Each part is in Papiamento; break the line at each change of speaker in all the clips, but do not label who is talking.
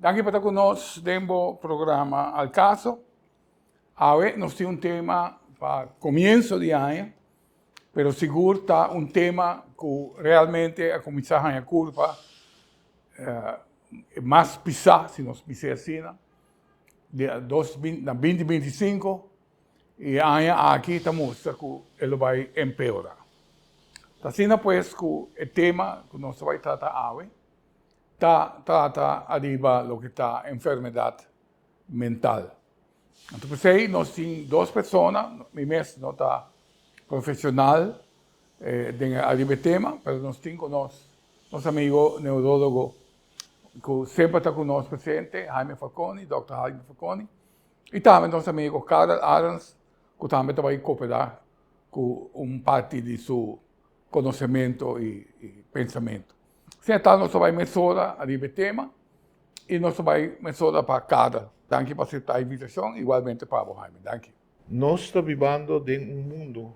Danki pa ta ku nos den bo programa Al Caso. Awe nos tin un tema pa comienzo di aña, pero sigur ta un tema ku realmente a kuminsá haña kurpa mas pisá, si nos bis'é asina, di dos na binti 25 i e aña aki ta mustra ku e lo bai empeorá. Ta asina pues ku e tema ku nos ta bai trata awe ta trata ariba loke ta enfermedat mental. Anto p'esei nos tin dos persona, mi mes no ta profesional den ariba e tema, pero nos tin ku nos nos amigo neurologo ku semper ta ku nos presente, Jaime Falconi, Dòkter Jaime Falconi, i tambe nos amigo Karel Arends ku tambe ta bai koperá ku un parti di su konosementu i pensamentu. Asina tal nos ta bai mesora ariba e tema i nos ta bai mesora pa Karel. Danki pa aseptá e invitashon, igualmente pa bo Jaime. Danki.
Nos ta bibando den un mundu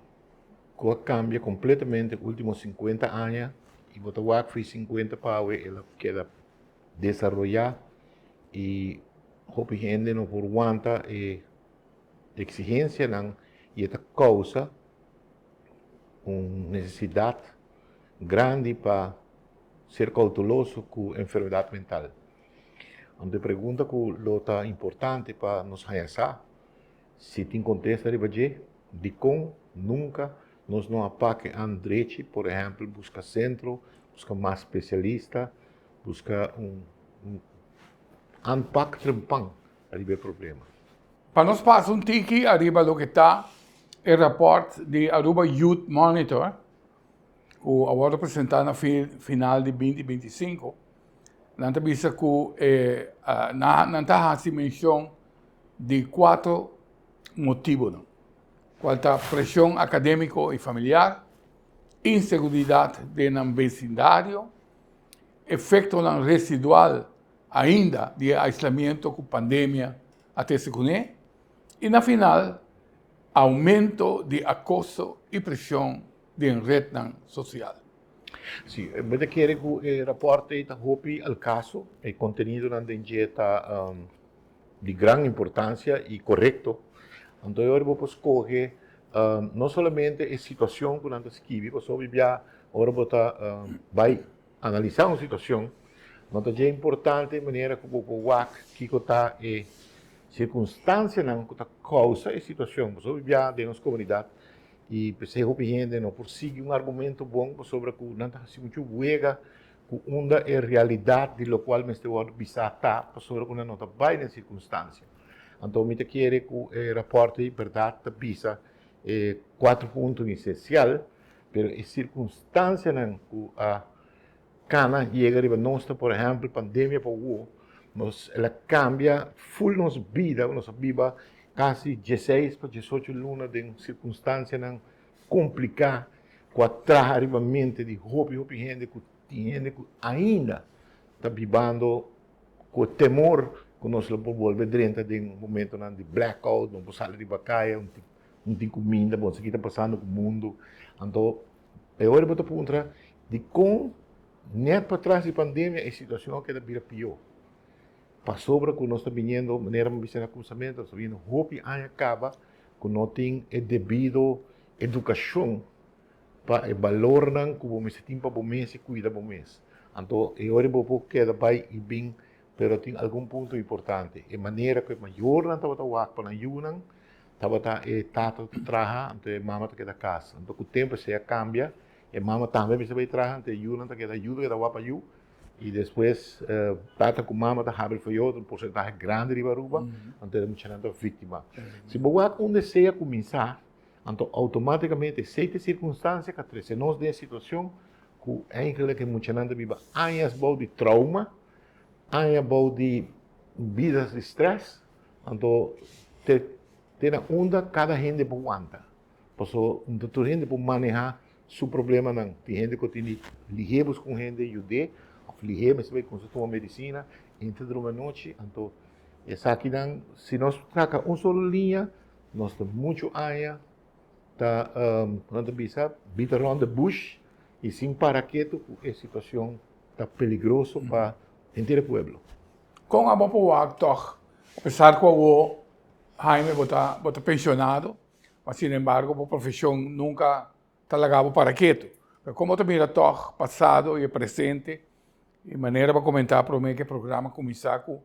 ku a kambia kompletamente último 50 aña i bo ta wak for 50 pa awe el a keda desaroyá i hopi hende no por wanta e eksigensianan i e ta kousa un nesesidat grandi pa ser kouteloso ku enfermedat mental. Anto e pregunta ku lo ta importante pa nos haña sa, si tin kontesta riba dje, dikon nunka nos no a pak e an drechi, por ehèmpel buska sentro, buska mas spesialista, buska un aanpak trempan riba e problema.
Pa nos pasa un tiki ariba loke ta e rapòrt di Aruba Youth Monitor ku a wòrdu presentá na final di 2025, nan ta bisa ku e nan ta hasi menshon di kuater motibunan, kual ta preshon akadémiko i familiar, inseguridat den nan besindario, efektonan residual ainda di e aislamiento ku pandemia a trese kuné i na final aumento di akoso i preshon den retnan sosial.
Sí, mi ta kere ku e rapòrt ei ta hopi al kaso. E kontenidonan den dje ta di gran importansia i korekto. Anto e ora bo por skohe no solamente e situashon ku nan ta skibi, pasobra bia ora bo ta bai analisá un situashon, no ta dje importante e manera ku bo por wak kiko ta e sirkunstansianan ku ta kousa e situashon. Pasobra bia den nos komunidat i p'esei hopi hende no por sigui un argumento bon pasobra ku nan ta hasi muchu wega ku unda e realidat di lokual mester wòrdu bisá ta pasobra ku nan no ta bai den sirkunstansia. Anto mi ta kere ku e rapòrt ei bèrdat ta bisa e kuater punto esensial, pero e sirkunstansianan ku a kana yega riba nos ta por ehèmpel pandemia pa wou, nos el a kambia ful nos bida, nos a biba kasi 16 pa 18 luna den sirkunstansianan kompliká ku a traha riba mente di hopi hopi hende ku tin hende ku ainda ta bibando ku e temor ku nos lo por bolbe drenta den momentonan di blackout, no por sali riba kaya, no tin kuminda, bon esaki ta pasando ku mundu. Anto e ora bo ta puntra dikon nèt patras di pandemia e situashon a keda bira pió? Pasobra ku nos ta biniendo, manera mi a bisa na kuminsamentu, nos ta biniendo hopi aña kaba ku no tin e debido edukashon pa e balornan ku bo mester tin pa bo mes i kuida bo mes. Anto e ora bo por keda bai i bin, pero tin algun punto importante. E manera ku e mayornan tabata wak pa nan yunan tabata e tata ta traha anto e mama ta keda kas. Anto ku tempu esei a kambia, e mama tambe mester bai traha anto e yunan ta keda yu ta keda wak pa yu i despues tata ku mama ta habri for yu, un porsentahe grandi riba Aruba, anto e muchanan ta víktima. Si bo wak unda esei a kuminsá, Anto automáticamente esei ta e circunstancia cu a trece nos den e situacion cu eigenlijk e muchanan ta biba añas bou di trauma, aña bou di bidas di stress, anto te te na unda cada hende por wanta. Paso no ta tur hende por maneha su problemanan. Tin hende cu tin di lihe busca un hende yud'é of lihe mester bay cuminsa tuma medicina, hende ta drumi anochi, anto esakinan si nos saca un solo liña Nos ta muchu aña ta, nan ta bisa, beat around the bush y sin para ketu cu e situacion ta peligroso pa henter e pueblo.
Kon abo por wak tòg, apesar ku awor Jaime bo ta bo ta penshonado, ma sin embargo bo profeshon nunka ta laga bo para ketu. Pero kon bo ta mira tòg pasado i e presente i manera bo a komentá promé ku e programa kuminsá ku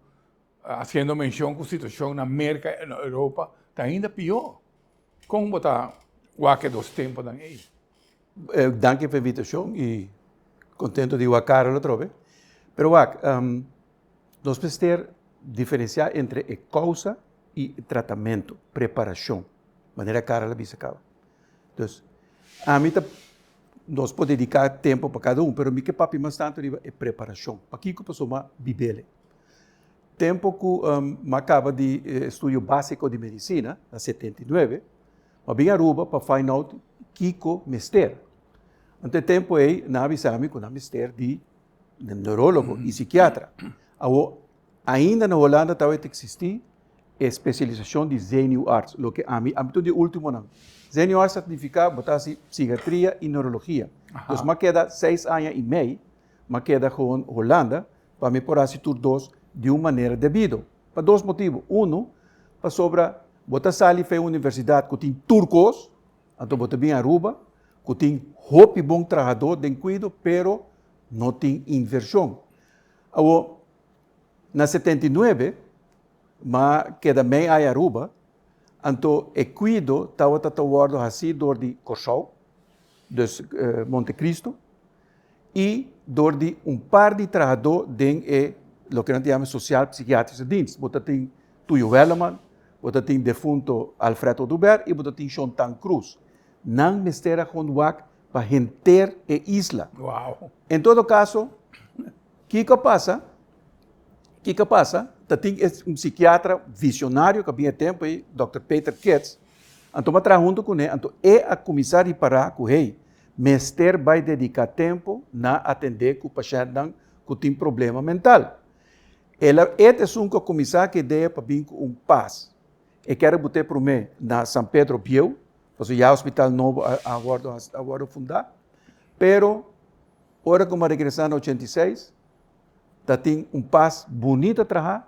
hasiendo menshon ku situashon na Merka i na Europa ta ainda pió. Kon bo ta wak e dos tempunan ei?
Danki pa invitashon i kontento di wak Karel atrobe. Pero wak, nos mester diferensiá entre e kousa i e tratamentu, preparashon, manera Karel a bisa kaba. Dus, ami ta, nos por dediká tempu pa kada un, pero mi ke papia mas tantu riba e preparashon. Pakiko? Pasobra mi a bib'el. Tempu ku mi a kaba di estudio básiko di medisina, na 79, mi a bin Aruba pa find out kiko mester. Anto e tempu ei nan a bisa mi ku nan mester di neurólogo i sikiatra. Awor, ainda na Holanda tabata eksistí e spesialisashon di zenuwarts, loke ami, ami ta un di e últimonan. Zenuwarts ta signifiká bo ta hasi psikiatria i neurologia. Dus mi a keda seis aña i mei, mi a keda gewoon Holanda pa mi por hasi tur dos di un manera debido. Pa dos motibu. Unu, pasobra bo ta sali for e universidat ku tin tur kos, anto bo ta bin Aruba ku tin hopi bon trahadó den kuido, pero no tin invershon. Awor, na 79 m'a keda mei aya Aruba, anto e kuido tabata ta wòrdu hasí dor di Kòrsou, dus Monte Cristo, i dor di un par di trahadó den e loke nan ta yama Sociaal Psychiatrische Dienst. Bo ta tin Tuyo Werleman, bo ta tin defunto Alfred Oduber i bo ta tin Shontan Cruz. Nan mester a hond wak pa henter e isla.
Wow.
En todo caso, kiko a pasa? Kiko a pasa? Ta tin un psikiatra visionario ku a bin e tempu ei, Dòkter Peter Kets, anto mi a traha huntu kuné, anto e a kuminsá ripará ku hey, mester bai dediká tempu na atendé ku pashèntnan ku tin problema mental. El a e ta esun ku a kuminsá ku e idea pa bin ku un pas. E kere but'é promé na San Pedro Bieu, pasobra ya hospital nobo a a wòrdu a wòrdu fundá. Pero ora ku mi a regresá na 86, ta tin un pas bunita trahá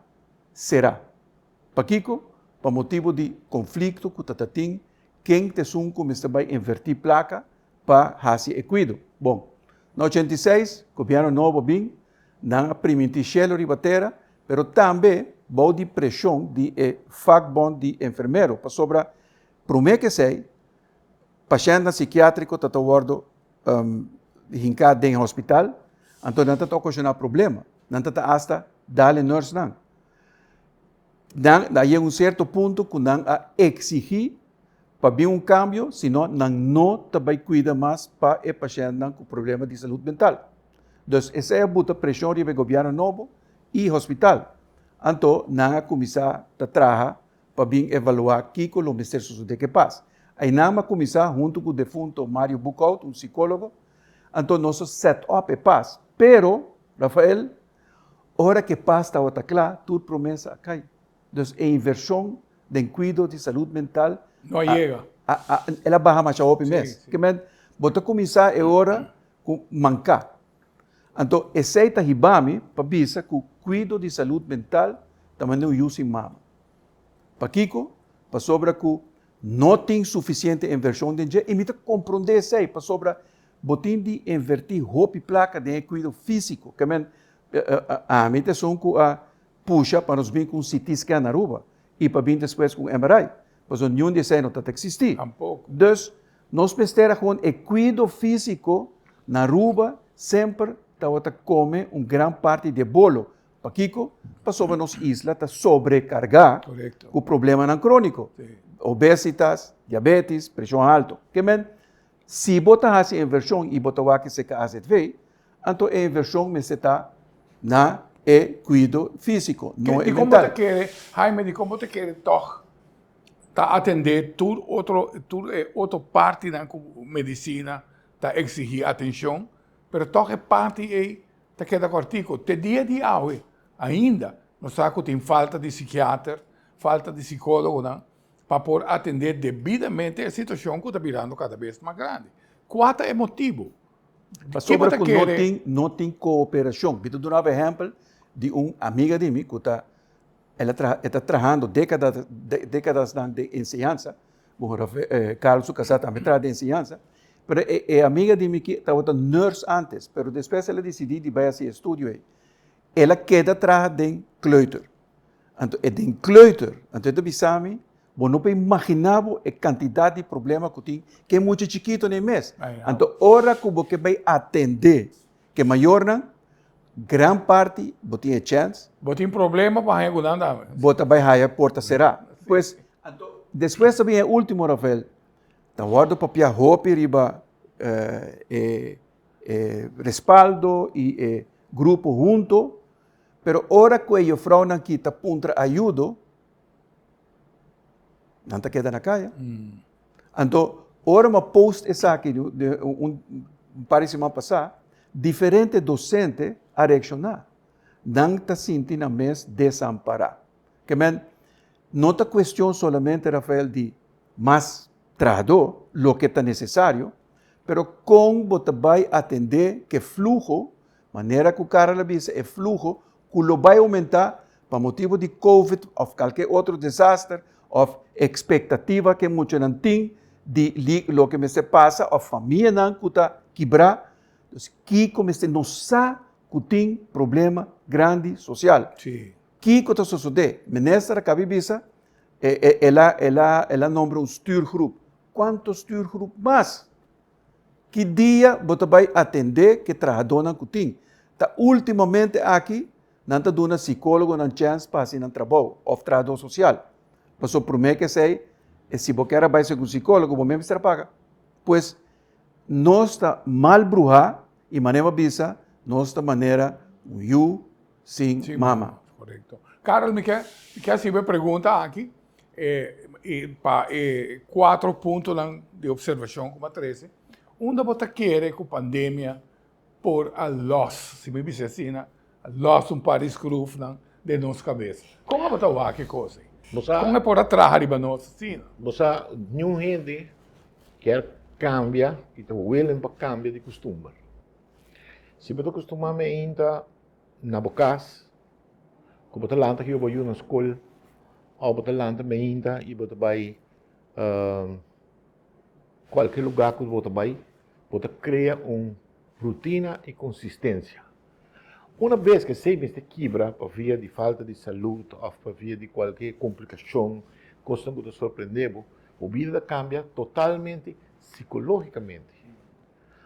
será. Pakiko? Pa motibu di konflikto ku ta ta tin ken ta esun ku mester bai invertí plaka pa hasi e kuido. Bon, na 86 gobièrnu nobo bin, nan a primintí shelu riba tera, pero tambe bou di preshon di e vakbond di enfermero, pasobra promé ku esei pashèntnan sikiátriko ta ta wòrdu hinká den hospital, anto nan ta ta okashoná problema, nan ta ta asta dal e nùrsnan. Nan a yega un sierto punto ku nan a eksigí pa bin un kambio, sino nan no ta bai kuida mas pa e pashèntnan ku problema di salud mental. Dus esei a buta preshon riba e gobièrnu nobo i hospital. Anto nan a kuminsá ta traha pa bin evaluá kiko lo mester sosodé ku e pas. Einan a kuminsá huntu ku defunto Mario Boekhout, un sikólogo, anto nos a set up e pas. Pero, Rafael, ora ku e pas tabata kla, tur promesa a kai. Dus e invershon den kuido di salud mental
No a yega.
El a baha masha hopi mes. Ke men, bo ta kuminsá e ora ku manká. Anto esei ta hiba mi pa bisa ku kuido di salud mental ta manera un yu sin mama. Pakiko? Pasobra ku no tin sufisiente invershon den dje i mi ta komprondé esei pasobra bo tin di invertí hopi plaka den e kuido físiko. Ke men, ami ta esun ku a pusha pa nos bin ku un CT scan na Aruba i pa bin despues ku un MRI, pasobra niun di esei no ta ta eksistí.
Tampoko.
Dus, nos mester a gewoon e kuido físiko na Aruba semper tabata kome un gran parti di e bolo. Pakiko? Pasobra nos isla ta sobrekargá ku problemanan króniko, obesitas, diabetes, preshon haltu. Ke men, si bo ta hasi invershon i bo ta wak esei ka azv, anto e invershon mester ta na e kuido físiko, no e
Di kon bo ta
mental.
kere, Jaime, di kon bo ta kere tòg ta atendé tur otro, tur e otro partinan ku medisina ta eksigí atenshon, pero tòg e parti ei Ta keda kòrtiku. Te dia di awe ainda nos sa ku tin falta di sikiater, falta di sikólogonan pa por atendé debidamente e situashon ku ta birando kada bes mas grandi. Kua ta e motibu?
Pasobra ku no tin no tin kooperashon. Mi ta duna bo ehèmpel. di un amiga di mi ku ta el a traha e ta trahando dékada dékadasnan den enseñansa, bon Carl su kasá tambe traha den enseñansa, pero e e amiga di mi ki tabata nurse antes, pero despues el a disidí di bai hasi e estudio ei. El a keda traha den kleuter. Anto e den kleuter, anto e ta bisa mi, bo no por imaginá bo e kantidat di problema ku tin ku e mucha chikito n'e mes. Anto ora ku bo ke bai atendé ku e mayornan, gran parti bo tin e chèns.
Bo tin problema pa haña ku nan tambe.
Bo ta bai haña porta será. Pues, anto despues ta bin e último, Rafael, ta wòrdu papia hopi riba e e respaldo i e grupo hunto, pero ora ku e jufrounan ki ta puntra ayudo, nan ta keda na kaya. Anto, ora mi a post esaki un par di siman pasá, diferente dosente a reakshoná. Nan ta sinti nan mes desampará. Ke men, no ta kuestion solamente, Rafael, di mas trahadó, loke ta nesesario, pero kon bo ta bai atendé ku e fluho, manera ku Karel a bisa, e fluho ku lo bai oumentá pa motibu di covid òf kalke otro desaster òf ekspektativa ku e muchanan tin di loke mester pasa òf famianan ku ta kibrá. Dus kiko mester nos sa ku tin problema grandi sosial. Kiko ta sosodé? Minister a kaba di bisa el a el a el a nombra un stuurgroep. Kuantu stuurgroep mas? Ki dia bo ta bai atendé ku e trahadónan ku tin? Ta últimamente aki nan ta duna sikólogonan chèns pa hasi nan trabou òf trahadó sosial. Pasobra promé ku esei, si bo kier a bai segun sikólogo bo mes mester a paga. Pues nos ta mal bruhá i manera bo a bisa nos ta manera un yu sin mama.
Korekto. Karel, mi ke mi ke hasi bo e pregunta aki e pa e kuatro puntonan di opservashon ku bo a trese. Unda bo ta kere ku pandemia por a lòs, si mi bisa asina, a lòs un par di skrufnan den nos kabes? Kon abo ta wak e kos ei? Kon e por a traha riba nos asina?
Bo sa, niun hende kier kambia i ta willing pa kambia di kustumber. Si bo ta kustumá meinta na bo kas, ku bo ta lanta hiba bo yu na skol, òf bo ta lanta meinta i bo ta bai kualke lugá ku bo ta bai, bo ta krea un rutina i konsistensia. Una bes ku esei mester kibra pa via di falta di salud òf pa via di kualke komplikashon, kosnan ku ta sorprendé bo, bo bida ta kambia totalmente sikológikamente.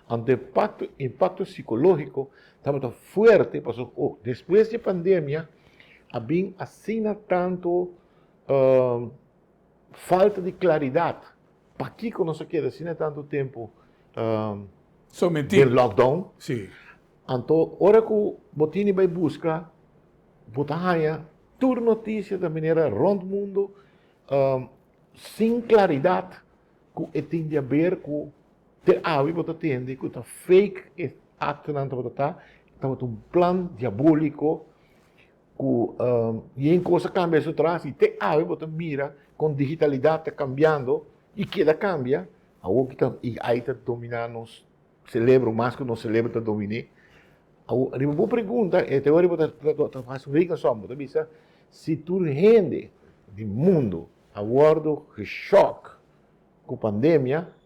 Anto e pakto, impakto sikológiko tabata fuerte pasobra oh despues di e pandemia a bin asina tantu falta di klaridat pakiko nos a keda asina tantu tempu den lockdown. Anto ora ku bo tini bai buska bo ta haña tur notisia ta manera rònt mundu sin klaridat ku e tin di haber ku Te awe bo ta tende ku ta fake e aktonan tabata ta, tabata un plan diabóliko ku yen kos a kambia su tras i te awe bo ta mira kon digitalidat ta kambiando i keda kambia, awor ki ta AI ta dominá nos selebro mas ku nos selebro ta dominé. Awor riba bo pregunta e te ora bo ta hasi un rekensom, bo ta bisa si tur hende di mundu a wòrdu geshòk ku pandemia,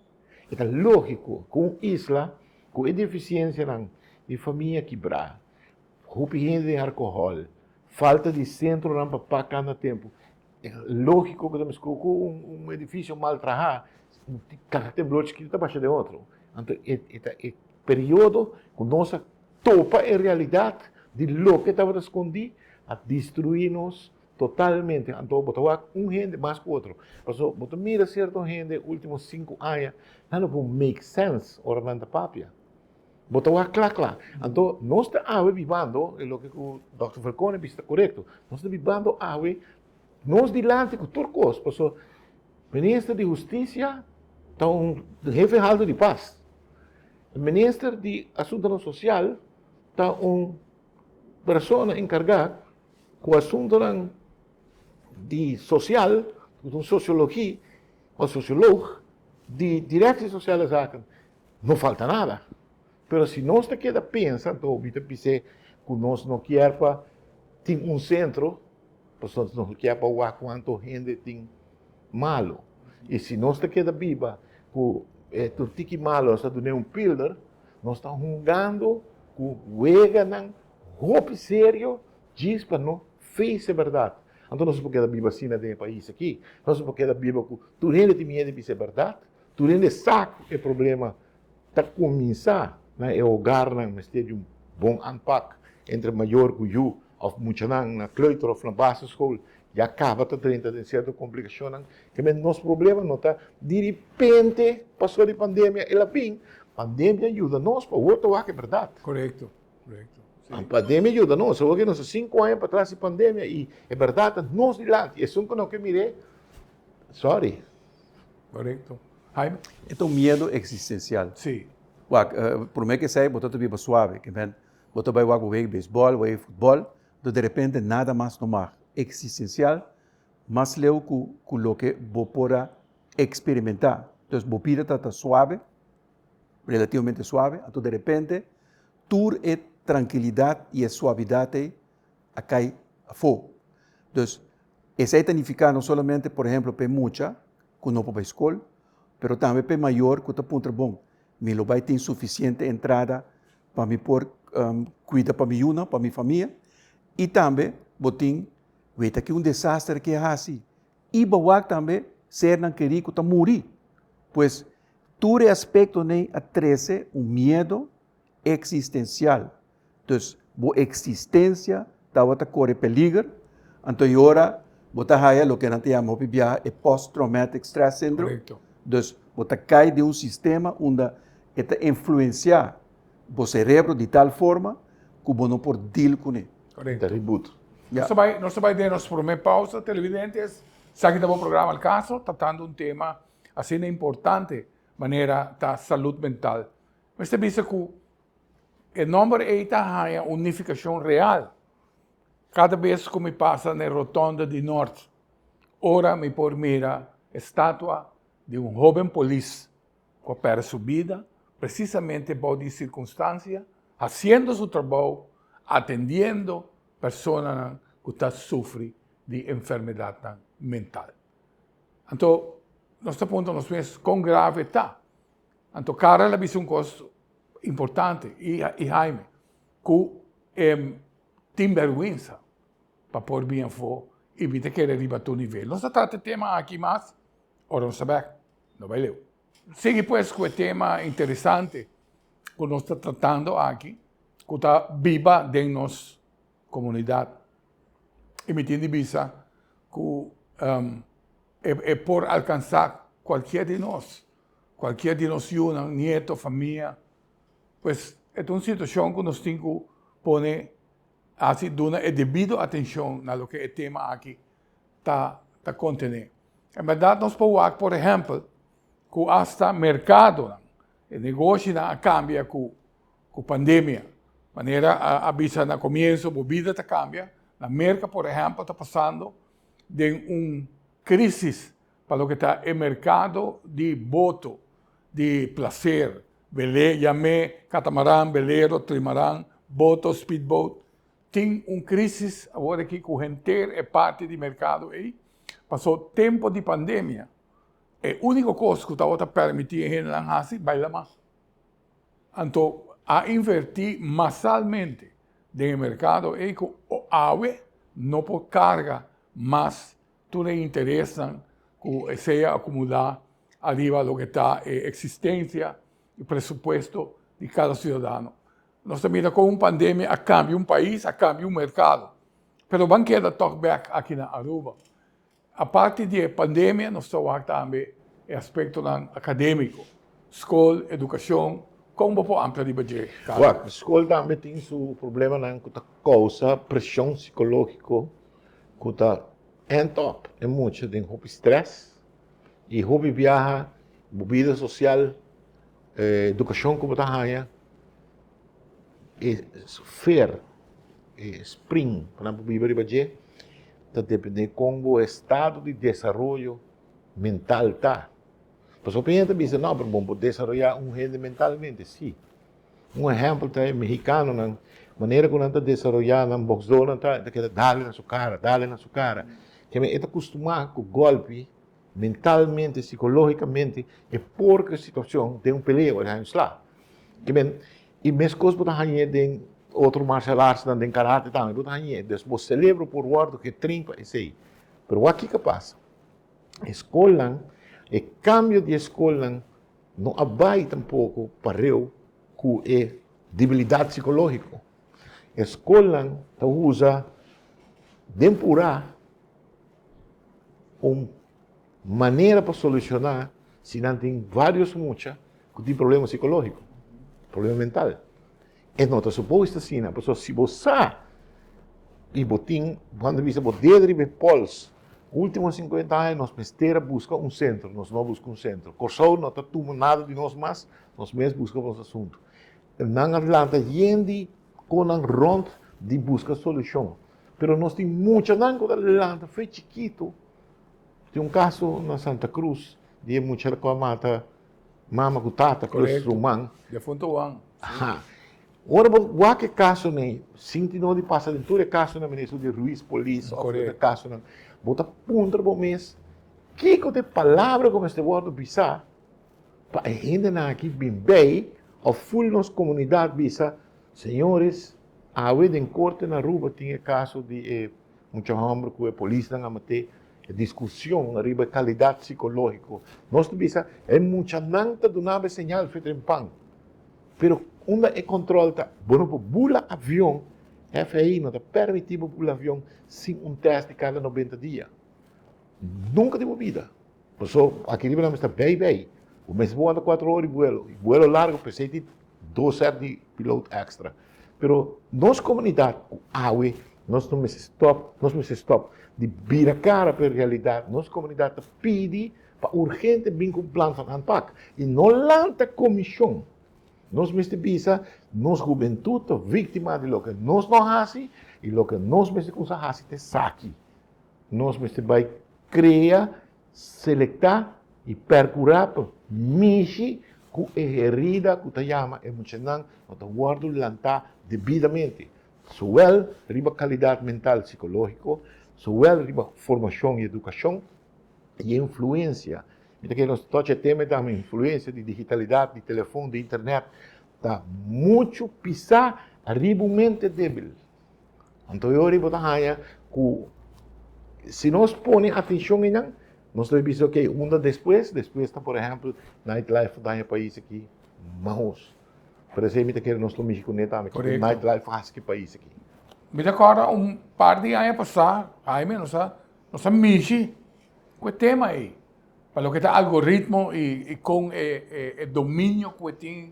E ta lógiko ku un isla ku e defisiensianan di famia kibrá, hopi hende den alkohòl, falta di sentronan pa pak na tempu, e ta lógiko ku ta meskos ku un edifisio mal trahá, kada temblor chikitu ta basha den otro. Anto e ta e periodo ku nos a topa e realidat di loke tabata skondí a destruí nos Totalmente, anto bo ta wak un hende mas ku otro. Paso bo ta mira sierto hende ultimo sinku aña, nan no por make sense ora nan ta papia. Bo ta wak kla kla. Anto nos ta awe bibando, e loke ku Dòkter Falcone bisa ta korekto, nos ta bibando awe nos dilanti ku tur kos, paso Minister di Hustisia ta un hefe haltu di pas. Minister di Asuntonan Sosial ta un persona enkargá Ku asuntonan di sosial, ku ta un sosiologi òf sosiolog di Directie Sociale Zaken, no falta nada. Pero si nos ta keda pensa, anto mi ta bis'é ku nos no kier pa. Tin un sentro, pasobra nos kier pa wak kuantu hende tin malu. I si nos ta keda biba ku e tur tiki malu nos ta dun'é un pilder, nos ta hungando ku weganan hopi serio djis pa no face e bèrdat. Anto nos por keda biba asina den e pais aki. Nos por keda biba ku tur hende tin miedu di bisa e bèrdat, tur hende sa ku e problema ta kuminsá na e hogarnan mester di un bon aanpak entre mayor ku yu òf muchanan na kleuter òf na basisschool ya kaba ta drenta den sierto komplikashonnan. Keme nos problema no ta diripente pasobra di pandemia el a bin. Pandemia yuda nos pa word ta wak e bèrdat.
Korekto, korekto.
Si. Pandemia yuda nos. Awor ke nos ta sinku aña patras di pandemia i e bèrdat ta nos dilanti. Esun ku no ke mir'é, sorry.
Korekto. Jaime?
E ta un miedo existencial.
Sí.
Wak, prome ke esei bo ta ta biba suave, ke men bo ta bai wak bo wega beisbòl, wega futbòl, do derepente nada mas no mag. Existencial mas leu ku ku loke bo por a experimentá. Dus bo bida ta ta suave, relativamente suave, anto derepente tur e trankilidat i e suavidat ei a kai afó. Dus esei ta nifiká no solamente por ehemplo pa e mucha ku no por bai skol, pero tambe pa e mayor ku ta puntra bon, mi lo bai tin sufisiente entrada pa mi por kuida pa mi yunan, pa mi famia? I tambe bo tin weta ki un desaster ke a hasi i bo wak tambe sernan kerí ku ta muri. Pues tur e aspektonan ei a trese un miedo eksistensial. Dus bo eksistensia tabata kore peliger, anto e ora bo ta haya loke nan ta yama hopi biaha e post traumatic stress syndrome.
Korekto.
Dus bo ta kai den un sistema unda e ta influensia bo serebro di tal forma ku bo no por deal kuné.
Korekto.
Ta ribut.
Ya.
Nos ta bai, nos ta bai den nos promé pausa, televidentes. Esaki ta bo programa Al Caso, tratando un tema asina importante manera ta salud mental. Mester bisa ku E nòmber ei ta haña un nifikashon real kada bes ku mi pasa na e rotonda di Nort, ora mi por mira e statua di un hóben polis ku a pèrdè su bida presisamente bou di sirkunstansia, hasiendo su trabou, atendiendo personanan ku ta sufri di enfermedatnan mental. Anto nos ta puntra nos mes kon grave ta. Anto Karel a bisa un kos importante i i Jaime ku e tin bèrgwensa pa por bin afó i mi ta kere riba tur nivel. Nos ta trata e tema aki mas ora nos ta bèk. No bai leu. Sigui pues ku e tema interesante ku nos ta tratando aki ku ta biba den nos komunidat. I mi tin di bisa ku e por alkansá kualkier di nos. Cualkier di nos yunan, nieto, famia. Pues e ta un situacion cu nos tin cu pone haci duna e debido atencion na loke e tema aki ta ta contene. En berdad nos por wak por ehempel cu hasta mercadonan, e negoshinan a cambia cu cu pandemia. Manera a a bisa na comienzo bo bida ta cambia. Na Merca por ehempel ta pasando den un crisis Pa loke ta e merkado di boto di plaser, bele, yam'é katamaran, belero, trimaran, boto, speedboat, tin un krísis awor aki ku henter e parti di merkado ei, paso tempu di pandemia e úniko kos ku tabata pèrmití e hendenan hasi bai laman. Anto a invertí masalmente den e merkado ei ku awe no por karga mas Tur e interesnan ku esei a akumulá ariba loke ta e eksistensia i presupuesto di kada siudadano. Nos ta mira kon un pandemia a kambia un pais, a kambia un merkado. Pero ban keda tòg bèk aki na Aruba. Aparte di e pandemia nos ta wak tambe e aspektonan akadémiko, skol, edukashon, kon bo por amplia riba dje, Carlos?
Wak, skol tambe tin su problemanan ku ta kousa preshon sikológiko ku ta end up e mucha den hopi stress i hopi biaha bo bida sosial, edukashon ku bo ta haña e fer, e spring ku nan por biba riba dje ta depende kon bo estado di desaroyo mental ta. Pasobra hopi hende ta bisa no pero bo por desaroya un hende mentalmente, si. Un ehèmpel ta e mehikanonan. Manera ku nan ta desaroyá nan bòksdónan ta, e ta keda dale na su kara, dale na su kara. Keme e ta kustumá ku gòlpi mentalmente, sikológikamente e por ku e situashon den un pelea ora e haña un sla. Keme i meskos bo ta hañ'é den otro martial artsnan, den karate tambe bo ta hañ'é. Dus bo selebro por wòrdu getrain pa esei. Pero wak kiko a pasa? E skolnan, e kambio di e skolnan no a bai tampoko pareu ku e debilidat sikológiko. E skolnan ta usa den purá un manera pa solushoná si nan tin vários mucha ku tin problema sikológiko, problema mental. E no ta supois ta asina, pasobra si bo sa i bo tin, bo a bisa bo dedo riba e pols, ultimo sinkuenta aña nos mester a buska un sentro, nos no a buska un sentro. Kòrsou no ta tuma nada di nos mas, nos mes buska nos asuntu. Nan a lanta yen di konan rònt di buska solushon, pero nos tin muchanan ku ta lanta fe chikitu. Tin un kaso na Santa Cruz di e mucha ku a mata mama ku tata plus ruman.
Defunto Juan.
Aha. Ora bo wak e kasonan ei, sinti no di pasa den tur e kasonan, minister di Ruiz Polis òf otro kasonan, bo ta puntra bo mes kiko ta e palabra ku mester wòrdu bisá pa e hendenan aki bin bei òf ful nos komunidat bisa, señores, awe den korte na Aruba tin e kaso di e mucha hòmber ku e polisnan a mat'é, E diskushon riba e kalidat sikológiko. Nos ta bisa e muchanan ta duna bo e señal fe trempan. Pero unda e kòntròl ta? Bo no por bula avion, FAA no ta permití bo bula avion sin un tèst di kada nobenta dia. Nunka den bo bida. Paso aki riba nan mester bei bei. Bo mester por wanta kuater ora di buelo. I buelo largu p'esei tin dos sèt di pilot èkstra. Pero nos komunidat ku awe nos no mester stòp, nos mester stòp di bira kara pa e realidat. Nos komunidat ta pidi pa urgente bin ku un plan van aanpak i no lanta komishon. Nos mester bisa nos hubentut ta víktima di loke nos no hasi i loke nos mester kuminsá hasi ta esaki. Nos mester bai krea Selektá i perkurá pa mishi ku e herida ku ta yama e muchanan no ta wòrdu lantá debidamente, zowel riba kalidat mental sikológiko, zowel riba formashon i edukashon i e influensia. Mi ta kere nos tocha e tema tambe, influensia di digitalidat, di telefon, di internet ta muchu pisá riba un mente débil. Anto e ora bo ta haña ku si nos pone atenshon einan, nos lo bisa ok, unda despues, despues ta por ehèmpel nightlife ta daña e pais aki mahos. Por esei mi ta kere nos lo mishi kuné tambe, kiko nightlife hasi ku e pais aki.
Mi ta kòrda un par di aña pasá, Jaime, nos a nos a mishi ku e tema ei, pa loke ta algoritmo i kon e dominio ku e tin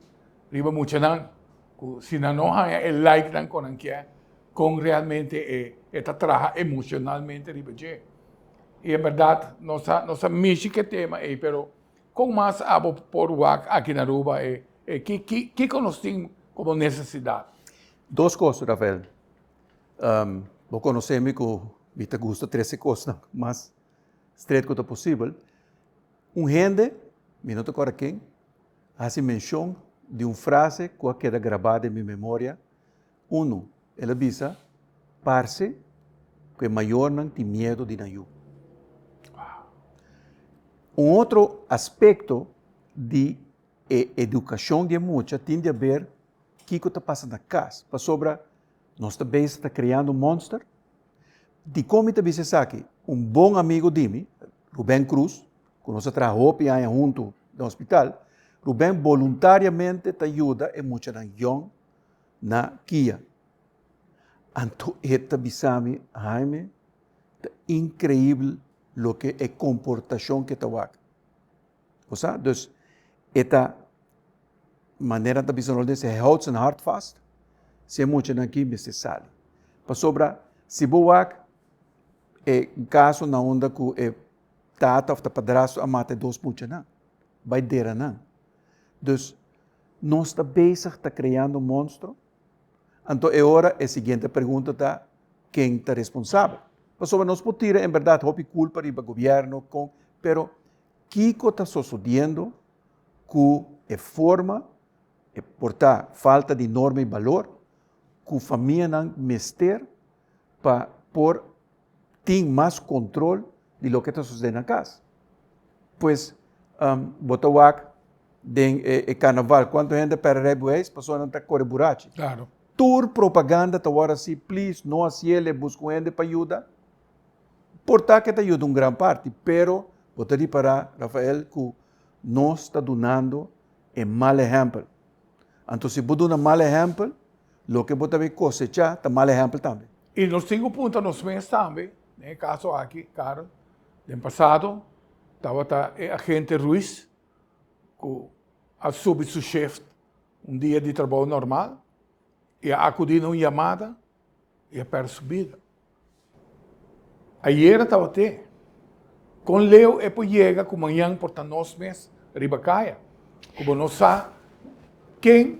riba muchanan. Ku si nan no haña e like nan ku nan kier, kon realmente e e ta traha emocionalmente riba dje. I en bèrdat nos a nos a mishi ku e tema ei, pero kon mas abo por wak aki na Aruba e e ki ki kiko nos tin komo nesesidat?
Dos kos, Rafael. Bo konosé mi ku mi ta gusta trese kosnan mas stret ku ta posibel. Un hende, mi no ta kòrda ken, Hasi menshon di un frase ku a keda grabá den mi memoria, Unu, el a bisa, Parse ku e mayornan tin miedu di nan yu. Un otro aspekto di e edukashon di e mucha tin di aber kiko ta pasa na kas, pasobra nos ta bezig ta kreando un mònster. Dikon mi ta bisa esaki? Un bon amigu di mi, Ruben Cruz, ku nos a traha hopi aña huntu den hospital, Ruben boluntariamente ta yuda e muchanan yòn na kia. Anto e ta bisa mi, Jaime, ta inkreibel loke e komportashon ke ta wak. Bo sa? Dus e ta, manera nan ta bisa na holandes, hij houdt zijn hart vast, si e muchanan aki mester sali. Pasobra si bo wak e kaso na unda ku e Tata of ta padrastro a mata e dos muchanan, bai dera nan. Dus, nos ta bezig ta creando un monstruo? Anto e ora e siguiente pregunta ta, ken ta responsabel? Pasobra nos por tira en berdad hopi culpa riba gobierno, con, pero kico ta sosodiendo cu e forma, e por ta falta di norma y balor, ku famianan mester pa por tin mas kontrol di loke ta sosodé na kas. Pues bo ta wak den e karnaval kuantu hende a pèrdè reibeweis pasobra nan ta kore burachi. Tur propaganda ta wòrdu hasi, please no hasiel, buska un hende pa yuda. Por ta ke ta yuda un gran parti, pero bo ta ripará, Rafael, ku nos ta dunando e mal ehèmpel. Anto si bo duna mal ehèmpel, loke bo ta bin kosechá ta mal ehèmpel tambe.
I nos tin ku puntra nos mes tambe, den e kaso aki, Karel, den pasado tabata e agente Ruiz ku a subi su shift un dia di trabou normal i a akudí na un yamada i a pèrdè su bida. Ayera tabat'é. Kon leu e por yega ku mañan por ta nos mes riba kaya? Ku bo no sa ken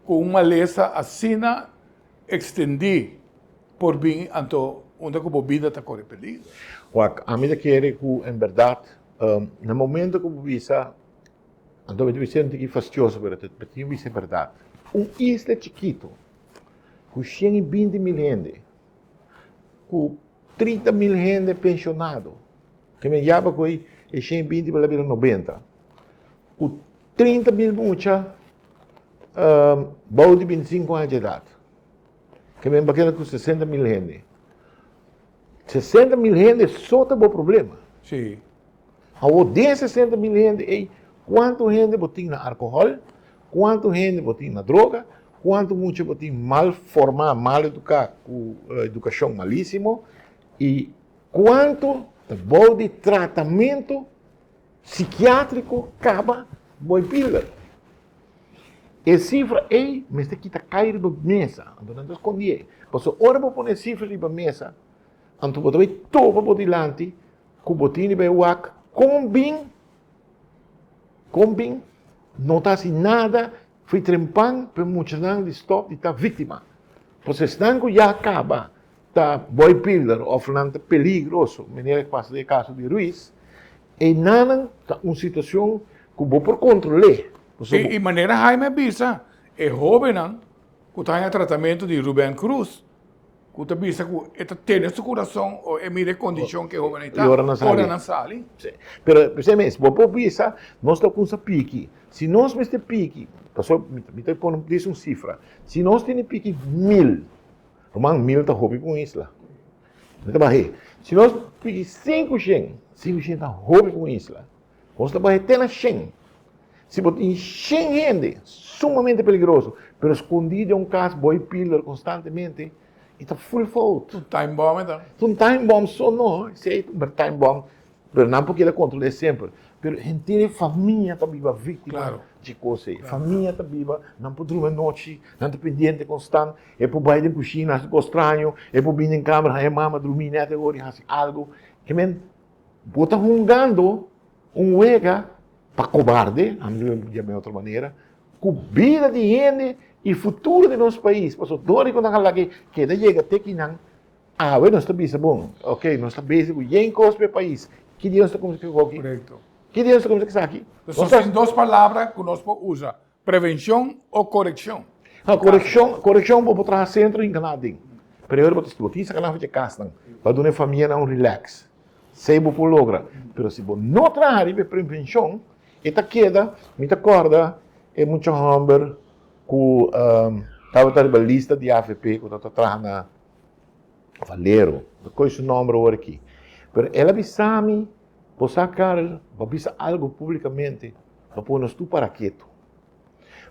ku un malesa asina ekstendí por bin anto unda ku bo bida ta kore peligro.
Wak, ami ta kere ku en bèrdat na momento ku bo bisa, anto mi ta bisa un tiki fastioso pero ta tin bisa e bèrdat, un isla chikitu ku 120 mil hende, ku 30 mil hende penshonado, ke men yaba ku e 120 por a bira 90, ku 30 mil mucha bou di 25 aña di edat, ke men bakera ku 60 mil hende. 60 mil hende so ta bo problema.
Sí.
Awor den 60 mil hende ei, kuantu hende bo tin na alkohòl, kuantu hende bo tin na droga, kuantu mucha bo tin mal formá, mal eduká, ku edukashon malísimo, i kuantu ta bou di tratamentu sikiátriko kaba bo e pilder. E sifra ei mester kita kai riba mesa, anto nan ta skondié. Pasobra ora bo pone e sifra riba mesa, anto bo ta bai topa bo dilanti ku bo tin riba e wak kon bin, kon bin no ta hasi nada for trempan pa e muchanan di stòp di ta víktima. Pasobra esnan ku ya kaba ta boy pilder òf nan ta peligroso, manera ku pasa den e kaso di Ruiz, einanan ta un situashon ku bo por kontrol'é.
I i manera Jaime a bisa, e hóbennan ku ta haña tratamentu di Ruben Cruz, ku ta bisa ku e ta tene su kurason o e mira e kondishon ku e hóbennan ta, ora nan sali.
Sí. Pero p'esei mes, bo por bisa, nos ta kumsa piki. Si nos mester piki, pasobra mi ta pone dis un sifra, si nos tene piki mil, ruman mil ta hopi pa un isla. Mi ta bah'é. Si nos piki 500, 500 ta hopi pa un isla. Nos ta bah'é te na 100. Si bo tin 100 hende sumamente peligroso, pero skondí den un kas bo e pilder konstantemente, e ta full fout.
Un time bomb e ta.
Un time bomb so no, esei ta un time bomb, pero nan por keda kontrol'é semper. Pero henter e famia ta biba víktima dje kos ei. Famia ta biba, nan por drumi anochi, nan ta pendiente konstant, e por bai den kushina hasi kos straño, e por bini den kamber haña mama drumí nèt e ora i hasi algu. Ke men, bo ta hungando un wega pa kobarde, ami lo yam'é otro manera, ku bida di hende i futuro di nos pais. Pasobra dor di ku nan a laga keda yega te kinan, awe nos ta bisa, bon, ok, nos ta bezig ku yen kos pa e pais. Ki dia nos ta kuminsá ku esaki?
Korekto.
Ki dia nos ta kuminsá ku esaki?
Nos tin dos palabra ku nos por usa, prevenshon o korekshon.
No, korekshon, korekshon bo por traha sentro hinka nan aden. Pero bo ta tin saka nan for dje kasnan pa duna e famianan un relax. Esei bo por logra. Pero si bo no traha riba e prevenshon, e ta keda, mi ta kòrda e mucha hòmber ku tabata riba lista di avp ku tabata traha na Valero, no koe su nòmber awor aki. Pero el a bisa mi, bo sa Karel, bo a bisa algu públikamente, bo a pone nos tur para ketu.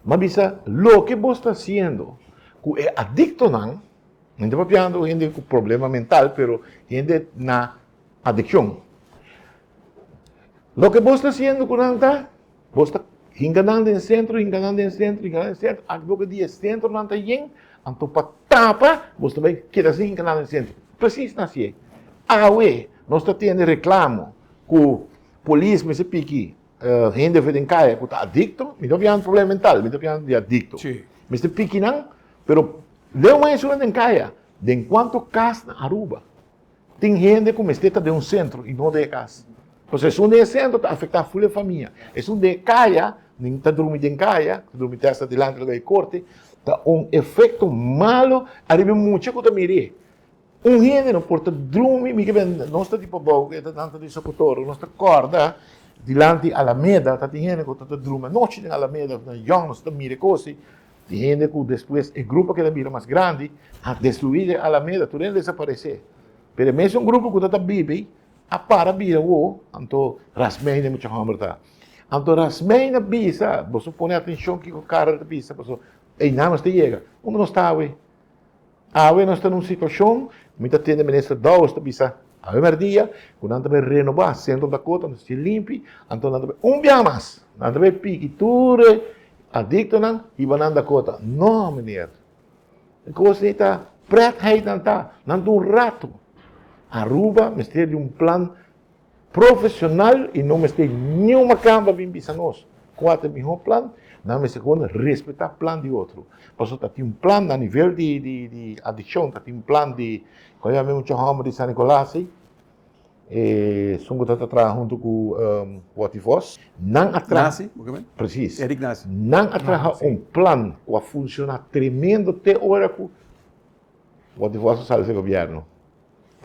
Mi a bisa, loke bo sta hasiendo ku e adiktonan, Mi ta papiando hende ku problema mental, pero hende na adikshon. Loke bos ta hasiendo ku nan ta, bos ta hinka nan den sentro, hinka nan den sentro, hinka nan den sentro, aki poko dia sentronan ta yen, anto pa tapa bos ta bai keda sin hinka nan den sentro. Presis nan hasié. Awe nos ta tende reklamo ku polis mester piki hende for den kaya ku ta adikto, mi ta papiando problema mental, mi ta papiando di adikto. Mester piki nan, pero Leu mas esun den kaya. Den kuantu kas na Aruba tin hende ku mester ta den un sentro i no den e kas? Pasobra esun den e sentro ta afektá ful e famia. Esun den e kaya, nin ta drumi den kaya, ta drumi tèsta dilanti lo bai korte. Ta un efecto malo ariba e mucha cu ta mir'é. Un hende no por ta drumi, mi ke ben, nos ta di pabou, e ta nan ta di Socotoro, nos ta corda dilanti Alameda, ta tin hende cu ta ta drumi anochi den Alameda, nan yong, nos ta mira e cos ei, tin hende cu despues e grupo a keda bira mas grandi, a destrui den Alameda, tur hende a desaparece. Pero e mesun grupo cu ta ta biba ei, a para bira awo, anto Rasmijn e mucha homber ta. Anto Rasmijn a bisa, boso pone atencion kico Karel ta bisa, pasobra einan nos ta yega. Unda nos ta awe? Awe nos ta na un situacion, mi ta tende Minister Dowers ta bisa awe merdia, cu nan ta bay renoba Centro Dakota, nan ta haci limpi, anto nan ta bay un biaha mas, nan ta bay piki tur e adictonan hiba nan Dakota. No, meneer. E cos ei ta pretheid nan ta, nan ta un rato. Aruba mester di un plan Profesional y no mester niun macamba bin bisa nos cua ta e miho plan, nan mester gewoon respeta plan di otro. Pasobra ta tin un plan na nivel di di di adiccion, ta tin un plan di, con yama e mucha homber di San Nicolas ey? Esun cu ta ta traha hunto cu Watty Vos. Nan a traha.
Nasi, bo ke men?
Precies.
Eric Nasi.
Nan a traha un plan cu a funciona tremendo te ora cu Watty Vos a sali di gobierno.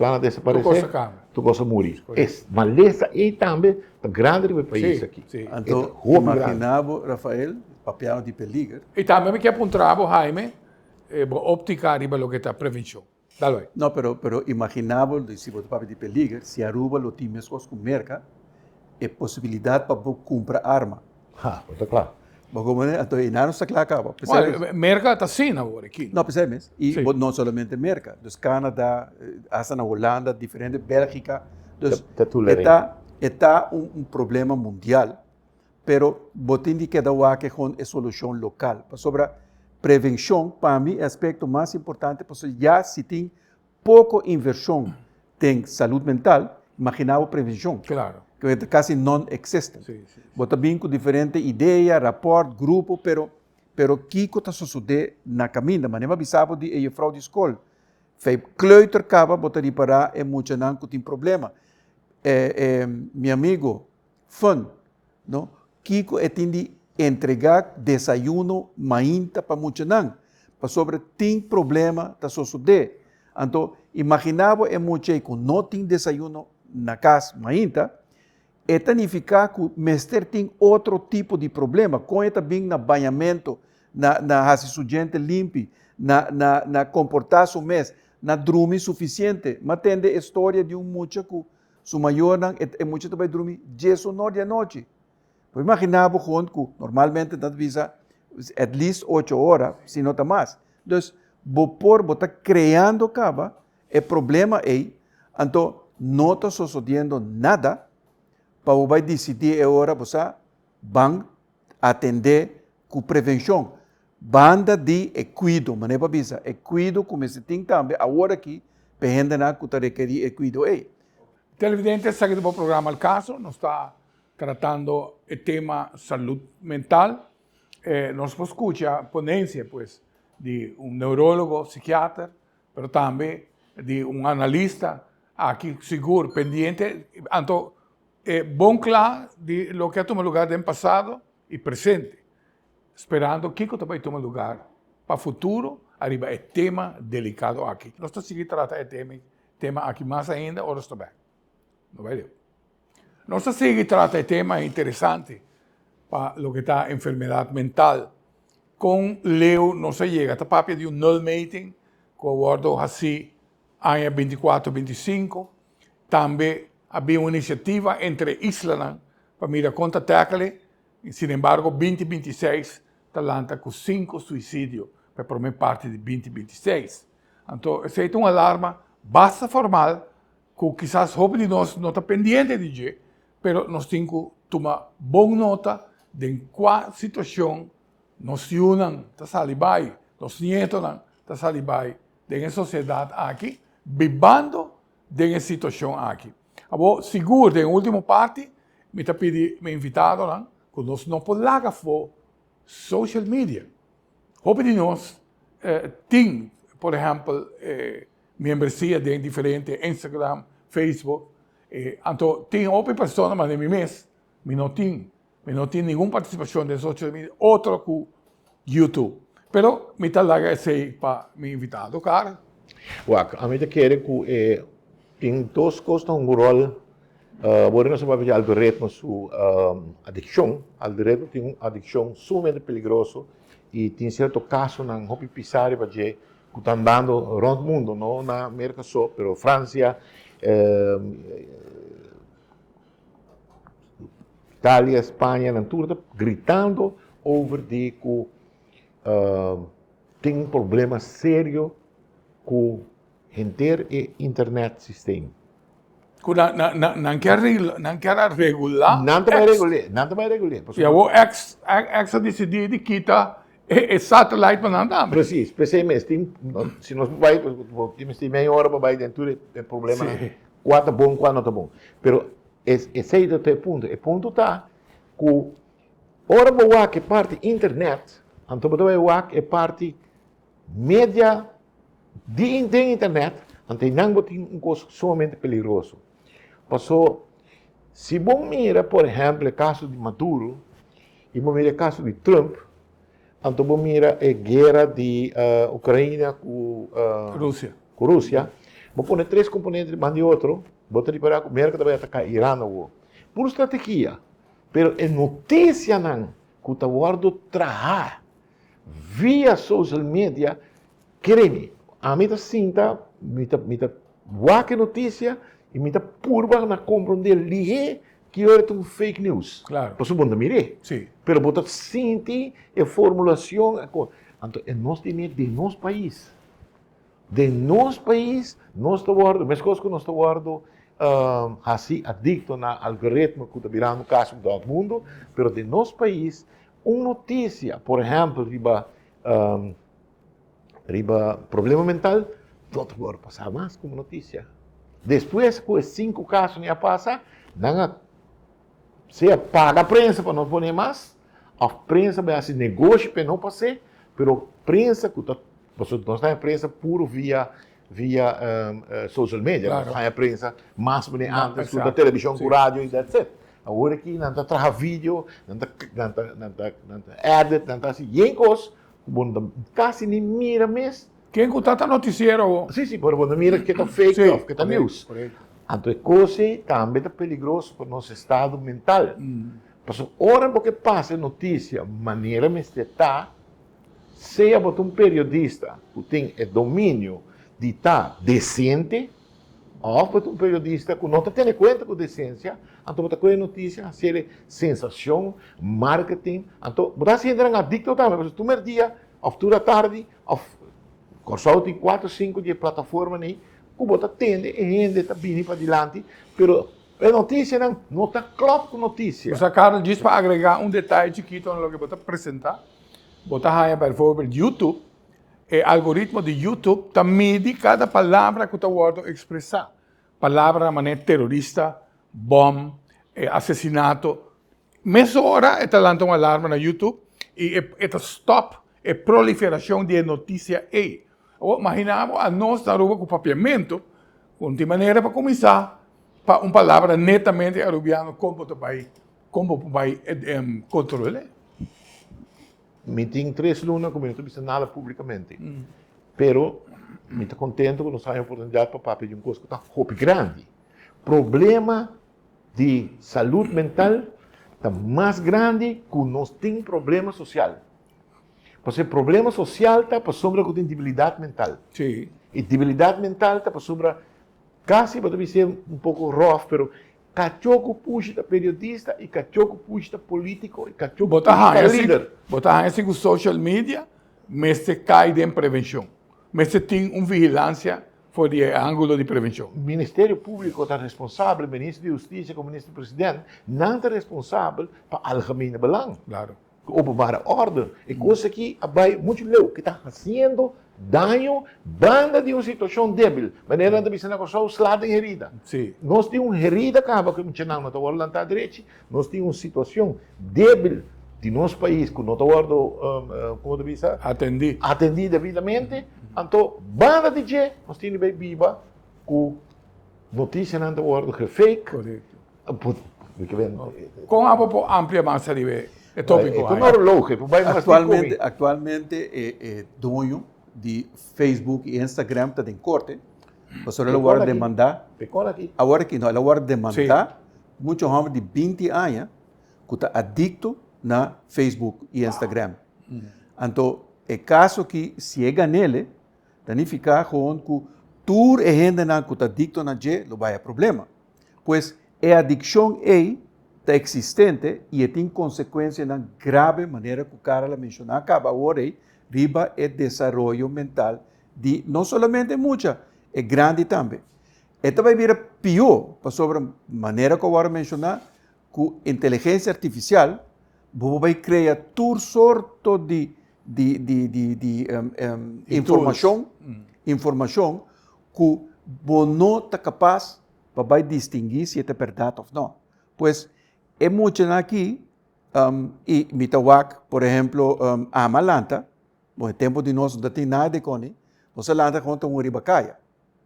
Plan a desaparesé, tur kos a muri. E malesa ei tambe ta grandi riba e pais aki.
Anto, imaginá bo, Rafael, papiando di peliger.
I tambe mi ke puntra bo, Jaime, bo óptika riba loke ta prevenshon. Dal bai.
No, pero, pero imaginá bo, si bo ta papia di peliger, si Aruba lo tin meskos ku Merka, e posibilidat pa bo kumpra arma.
Ha, bo ta kla.
Bo comprende? Anto e nan no sta kla kaba. P'esei
Well, Merka ta asina awor aki.
No, p'esei mes. I bo no solamente Merka. Dus Canada, hasta na Holanda, diferente, Belgika. Dus
Ta
e ta, e ta un, un problema mundial. Pero bo tin di keda wak e e solushon lokal. Pasobra prevenshon pa mi e aspekto mas importante pasobra ya si tin Poko invershon den salud mental, imagina bo prevenshon.
Claro.
Ku e ta kasi non-existent.
Sí, sí.
Bo ta bin ku diferente idea, rapòrt, grupo, pero pero kiko ta sosodé na kaminda? Manera mi a bisa bo di e jufrou di skol, fei kleuter kaba bo ta ripará e muchanan ku tin problema. E e mi amigo Fun, no? Kiko e tin di entregá desayuno mainta pa muchanan? Pasobra tin problema ta sosodé. Anto, imaginá bo e mucha ei ku no tin desayuno na kas mainta, e ta nifiká ku mester tin otro tipo di problema. Kon e ta bin na bañamentu, na na hasi su djente limpi, na na na komportá su mes, na drumi sufisiente. M'a tende e storia di un mucha ku Su mayornan, e e mucha ta bai drumi diesunor di anochi. Por imagina bo gewoon ku normalmente nan ta bisa at least ocho ora, si no ta mas. Dus bo por, bo ta kreando kaba e problema ei, anto no ta sosodiendo nada pa bo bai disidí e ora bo sa ban atendé ku prevenshon. Banda di e kuido, manera bo a bisa, e kuido ku mester tin tambe awor aki pa e hendenan ku ta rekerí e kuido ei.
Televidente, esaki ta bo programa Al Caso. Nos ta tratando e tema salud mental. Nos por scucha ponencia pues di un neurólogo, psikiater, pero tambe di un analista aki sigur pendiente, anto e bon cla di loke a tuma lugar den pasado y presente. Sperando kiko ta bai tuma lugar pa futuro ariba e tema delicado aki. Nos ta sigui trata e tema aki mas ainda ora nos ta bek. No bai leu. Nos ta sigui trata e tema interesante pa loke ta enfermedad mental. Con leu nos a yega? Ta papia di un nulmeting cu a wordo haci aña binticuatro, binticinco. Tambe a bin un iniciativa entre islanan pa mira con ta tackle. Sinembargo, binti 26 ta lanta ku sinku suisidio pa e promé parti di binti 26. Anto esei ta un alarma basta formal ku kisas hopi di nos no ta pendiente di dje, pero nos tin ku tuma bon nota den kua situashon nos yunan ta sali bai, nos nietonan ta sali bai den e sosiedat aki, bibando den e situashon aki. Abo, sigur den e ultimo parti mi ta pidi mi invitadonan ku nos no por laga afó social media. Hopi di nos tin, por ehèmpel, miembresia den diferente Instagram, Facebook, anto tin hopi persona, manera mi mes, mi no tin, mi no tin ningun partisipashon den social media otro ku YouTube. Pero mi ta laga esei pa mi invitado, Karl.
Wak, ami ta kere ku e tin dos kos ta hunga un ròl. Bo nos a papia di algoritmo su adikshon. Algoritmo tin un adikshon sumamente peligroso i tin sierto kasonan hopi pisá riba dje ku ta andando rònt mundu, no na Merka so, pero Fransia, Italia, Spaña, nan tur ta gritando over di ku tin un problema serio ku henter e internet systeem.
Ku nan kier nan kier a regulá.
Nan ta bai regul'é, nan ta bai regul'é.
I awor X, X a disidí di kita e satellite pa nan tambe.
Precies, p'esei mes tin, si nos bai, tin mester mei ora pa bai den tur e problemanan, kua ta bon, kua no ta bon. Pero esei ta e punto, e punto ta ku ora bo wak e parti internet, anto bo ta bai wak e parti media di den internet, anto einan bo tin un kos sumamente peligroso. Paso si bo mira por ehempel e kaso di Maduro i bo mira e kaso di Trump, anto bo mira e guera di Ukraina ku
Rusia.
Ku Rusia, bo pone tres komponente riba di otro, bo ta ripará ku Merka ta bai ataká Iran awor. Puru strategia, pero e notisianan ku ta wòrdu trahá via social media, kere mi, ami ta sinta, mi ta mi ta wak e notisia i mi ta purba na komprondé lihé ki ora ta un fake news.
Claro.
Pasobra bo no ta mir'é.
Sí.
Pero bo ta sinti e formulacion, anto e nos tene den nos pais. Den nos pais nos ta wòrdu, meskos ku nos ta wòrdu hasi adikto na algoritmo ku ta birando kasi un dòt mundu, pero den nos pais un notisia, por ehèmpel riba riba problema mental, no ta wòrdu pasá mas komo notisia. Despues ku e sinku kasonan a pasa, nan a sea paga prensa pa no pone mas, òf prensa bai hasi negoshi pa e no pas'é, pero prensa ku ta Pasobra nos ta haña prensa puro via via social media. Nos ta haña prensa mas manera antes ku ta televishon ku radio i that's it. Awor aki nan ta traha video, nan ta nan ta nan ta nan ta edit, nan ta hasi yen kos ku bo no ta kasi ni mira mes.
Ken ku ta ta notisiero awor?
Si si, pero bo no mira ke ta fake òf ke ta news. Anto e kos ei tambe ta peligroso pa nos estado mental. Pasobra ora bo ke pasa e notisia manera mester ta, Sea bo ta un periodista ku tin e dominio di ta desente òf bo ta un periodista ku no ta tene kuenta ku desensia, anto bo ta kohe notisia hasiel sensashon, marketing, anto bo ta hasi hendenan adikto tambe pasobra tur merdia òf tur atardi òf Kòrsou tin kuater sinku di e plataformanan ei ku bo ta tende e hende ta bini padilanti pero e notisianan no ta klòp ku notisia.
Bo sa Carlos, djis pa agregá un detaye chikito na loke bo ta presentá. Bo ta haña bijvoorbeeld YouTube, e algoritmo di YouTube ta midi kada palabra ku ta wòrdu ekspresá. Palabranan manera terorista, bòm, asesinato. Mesora e ta lanta un alarma na YouTube i e ta stòp e proliferashon di e notisia ei. Awor imaginá bo anos na Aruba ku papiamentu, ku no tin manera pa kuminsá pa un palabra netamente arubiano kon bo ta bai Kon bo por bai kontrol'é?
Mi tin tres luna ku mi no ta bisa nada públikamente. Pero mi ta kontento ku nos haña oportunidat pa papia di un kos ku ta hopi grandi. Problema di salud mental ta mas grandi ku nos tin problema sosial. Pasobra e problema sosial ta pasobra ku tin debilidat mental. I debilidat mental ta pasobra kasi bo ta bis'é un poko ròf pero Kachó ku pushi ta periodista i kachó ku pushi ta polítiko i kachó ku pushi ta lider.
Bo ta haña si ku social media mester kai den prevenshon. Mester tin un vigilansia for di e ángulo di prevenshon.
Ministerio Públiko ta responsabel, Minister di Hustisia ku Minister President, nan ta responsabel pa algemene belang.
Klaro.
Ku openbare orde. E kos aki a bai muchu leu, ke ta hasiendo daño banda di un situashon débil. Manera nan ta bisa na Kòrsou, sla den herida. Nos tin un herida kaba ku e muchanan no ta wòrdu lantá drechi. Nos tin un situashon débil di nos pais ku no ta wòrdu, komo ta bisa?
Atendí.
Atendí debidamente. Anto banda di dje nos tin di bai biba ku notisianan ta wòrdu gefake.
Korekto. Kon abo por amplia mas ariba e? E tópiko
E ta un horloge, por bai mas di
Aktualmente,
komi.
aktualmente e e doño di Facebook i Instagram ta den korte, pasobra el a
Pekon
wòrdu
aki?
demandá.
Pekon aki?
Awor aki no, el a wòrdu demandá mucha hòmber di binti aña ku ta adikto na Facebook i Instagram. Anto e kaso aki si e gan'el, ta nifiká gewoon ku tur e hendenan ku ta adikto na dje lo bai a problema. Pues e adikshon ei ta eksistente i e tin konsekuensianan grabe manera ku Karel a menshoná kaba awor ei riba e desaroyo mental di no solamente e mucha, e grandi tambe. E ta bai bira pió pasobra manera ku awor a menshoná ku inteligensia artifisial bo por bai krea tur sorto di di di di di informashon informashon ku bo no ta kapas pa bai distinguí si e ta bèrdat òf nò. Pues e muchanan aki i mi ta wak por ehemplo ama lanta, bon e tempu di nos no ta tin nada di koni, nos a lanta kon ta un riba kaya,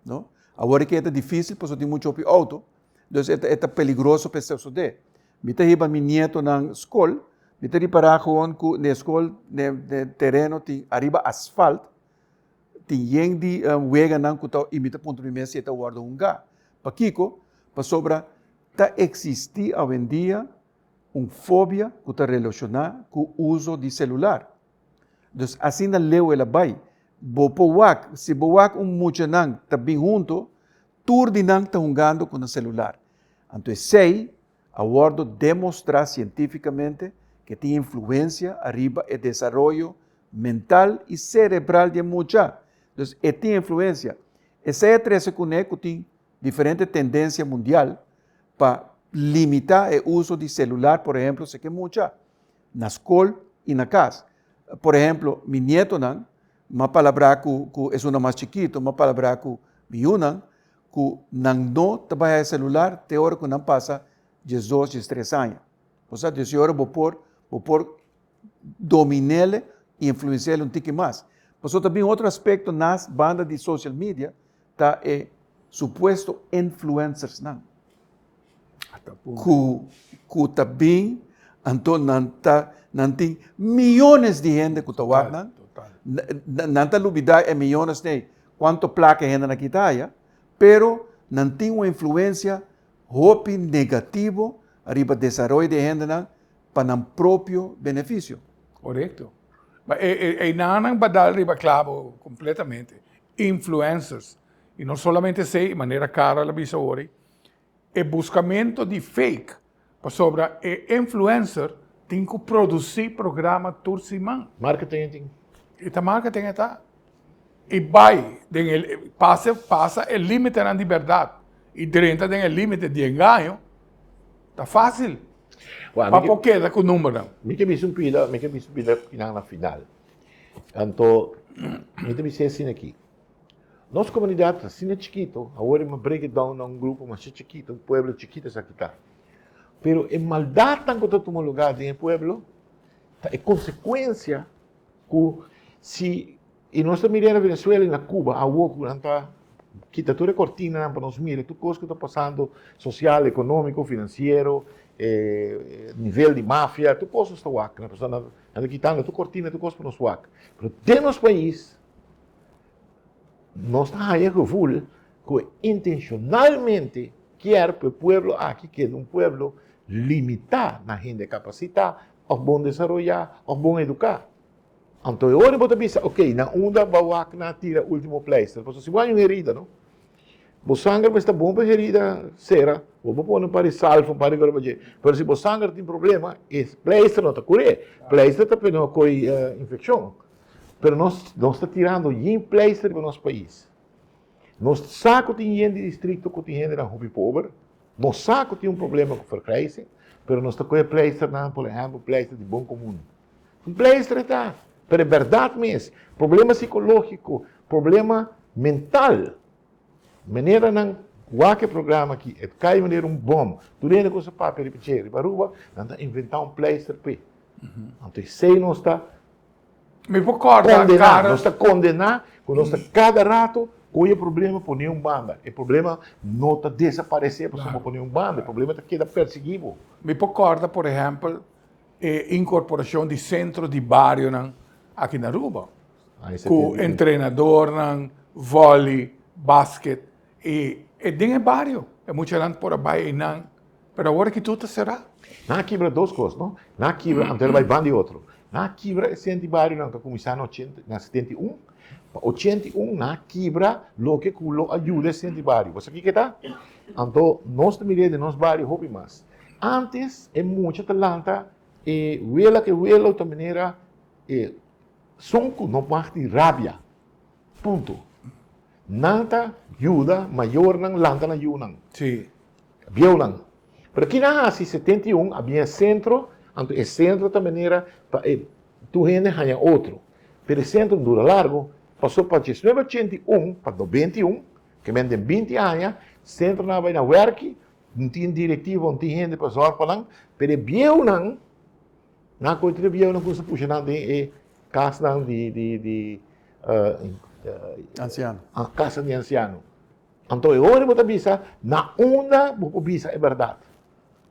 no. Awor aki e ta difísil pasobra tin muchu hopi outo, dus e ta e ta peligroso pa e sosodé. Mi ta hiba mi nietonan skol, mi ta ripará gewoon ku na e skol na e tereno tin ariba asfalt, Tin yen di weganan ku ta i mi ta puntra mi mes si e ta wòrdu hungá. Pakiko? Pasobra ta eksistí awendia un fobia ku ta relashoná ku uso di selular. Dus asina leu el a bai. Bo por wak, si bo wak un muchanan ta bin huntu, tur di nan ta hungando ku nan selular. Anto esei A wordo demostrá sientífikamente ke tin influensia ariba e desaroyo mental i serebral di e mucha. Dus e tin influensia. Esei a trese kuné ku tin diferente tendensia mundial pa limitá e uso di selular, por ehemplo, seke mucha na skol i na kas. Por ehemplo, mi nietonan, m'a palabrá ku ku esunnan mas chikitu, m'a palabrá ku mi yunan, ku nan no ta bai haya selular te ora ku nan pasa diesdos, diestres aña. Bo sa, des ora bo por, bo por domin'el i influensi'el un tiki mas. Pasobra ta bin otro aspekto nas banda di social media ta e supuesto influencersnan ku ku ta bin anto nan ta nan tin miyones di hende ku ta wak nan. Nan ta lubida e miyones nei Cuanto placa e hendenan aki ta haya, pero nan tin un influencia hopi negativo ariba desaroyo di e hendenan pa nan propio beneficio.
Corecto. Ma e einanan ba dal riba clavo completamente. Influencers. Y no solamente esey, manera Karel a bisa ori, e buscamento di fake, pasobra e influencer tin cu produci programa tur siman.
Marketing e tin.
E ta marketing e ta. E bay den e pasa pasa e limitenan di berdad y drenta den e limite di engaño ta facil pa por keda cu numbernan.
Mi ke bisa un pida, mi ke bisa un pida kinan na final. Anto mi ta bisa esina aki. Nos comunidad ta asina chikito, awor e break it down na un grupo masha chikito, un pueblo chikito esaki ta. Pero e maldadnan cu ta tuma lugar den e pueblo ta e consecuencia cu si, y nos ta mira na Venezuela y na Cuba awor cu nan ta kita tur e cortinanan pa nos mira tur cos cu ta pasando social, economico, financiero, nivel di mafia, tur cos nos ta wak, nan ta kitando tur cortina, tur cos pa nos wak. Pero den nos pais, Nos ta haña e gevoel ku intenshonalmente kier pa e pueblo aki keda un pueblo limitá na hende kapasitá òf bon desaroyá òf bon eduká. Anto e ora bo ta bisa, oke, na unda bo a wak nan a tira último pleister? Pasobra si bo haña un herida, no? Bo sanger mester ta bon pa e herida sera, bo por pone un par di salf, un par di kos pa dje. Pero si bo sanger tin problema, e pleister no ta kur'é. Pleister ta pone koi infekshon. Pero nos, nos ta tirando yen pleister riba nos pais. Nos sa ku tin yen di distrikto ku tin hendenan hopi pober. Nos sa ku tin un problema ku vergrijzing, pero nos ta kohe pleisternan, por ehèmpel, pleister di bon komun. Un pleister e ta, pero e bèrdat mes, problema sikológiko, problema mental. Maneranan wak e programa aki, e kai manera un bòm. Tur hende ku sa papia riba dje, riba Aruba, nan ta inventá un pleister p'e. Anto esei nos ta
Mi por kòrda
Kondená,
kara.
nos ta kondená ku nos ta kada rato koe e problema pone un banda. E problema no ta desaparesé pasobra bo pone un banda, e problema ta keda persiguí bo.
Mi por kòrda por ehèmpel. e inkorporashon di sentro di barionan aki na Aruba. Ku entrenadornan, vòli, basket i e den e bario. E muchanan por a bai einan, pero awor aki tur ta será.
Nan a kibra dos kos, no? Nan a kibra, anto el a bai banda di otro. Nan a kibra e sentro di barionan ku a kuminsá na ochenta, na 71. Pa 81 nan a kibra loke ku lo a yuda e sentro di bario. Bo sa kiko e ta? Anto nos ta mir'é den nos bario hopi mas. Antes e mucha ta lanta e wela ku e welo ta manera e son ku no mag di rabia. Punto. Nan ta yuda mayornan lanta nan yunan.
Sí.
Bieunan. Pero ki nan hasi 71 a bin e sentro, anto e sentro ta manera pa e tur hende haña otro. Pero e sentro dura largo, paso pa 1981 pa 91, ke men den 20 aña, sentronan a bai na wèrki, no tin direktiva, no tin hende pa zòrg pa nan, pero e bieunan, nan a kohe tur e bieunan ku sa pusha nan den e kasnan di di di
Ansiano.
Kasnan di ansiano. Anto e ora bo ta bisa, na unda bo por bisa e bèrdat?